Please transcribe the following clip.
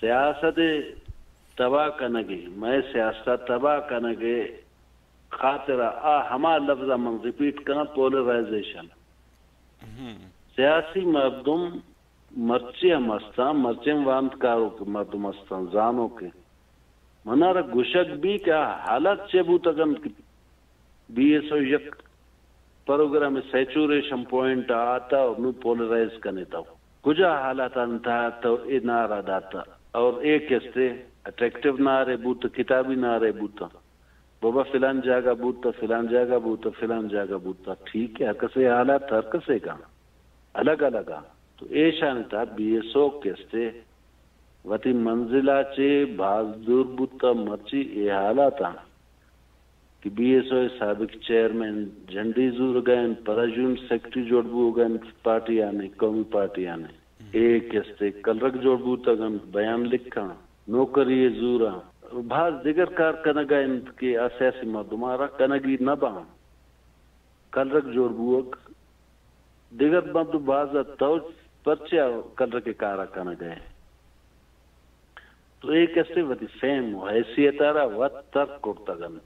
سیاست ءِ تباہ کنگ ءِ، مئے سیاست ءِ تباہ کنگ ءِ خاطر ءَ آ ہما لفظ ءَ من ریپیٹ کناں، پولرائزیشن۔ سیاسی مردم مرچی ہم استاں، مرچی ہم وانتکاروک مردم استاں، زانوک۔ منارا گوشگ بی کہ آ حالات چے بوتگ انت کہ بی ایس او یک پروگرام سیچوریشن پوائنٹ ءَ آتا اور نوں پولرائز کنے تو۔ کجا حالات انت تو اے نعرہ داتا اور اے کستے اٹریکٹیو نعرے بوت، کتابی نعرے بوت۔ بابا فلان جاگہ بوت، فلان جاگہ بوت، فلان جاگہ بوت۔ ٹھیک ہے، ہر کسے حالات ہر کسے کا الگ الگ آ۔ تو ایشانی تہا بی ایس او کستے وتی منزل ءَ چہ باز دور بوت، مرچی اے حالات آ کہ بی ایس او ءِ سابق چیئرمین جھنڈی زورگ ءَ انت، پدا جوائنٹ سیکرٹری جوڑ بوگ ءَ انت پارٹی آنے، قومی پارٹی آنے۔ اے کستے کلرک جوڑ بوتگ انت، بیان لکھاں، نوکری ءَ زوراں، باز دگر کار کنگ ءَ انت کہ آ سیاسی مردم ءَ را کنگی نہ باں۔ کلرک جوڑ بوگ، دگر مردم باز ات، تو پرچا کلرک ءِ کار ءَ کنگ ءَ ئے؟ تو اے کسے وتی فیم و حیثیت ءَ را وت ترک کرتگ انت۔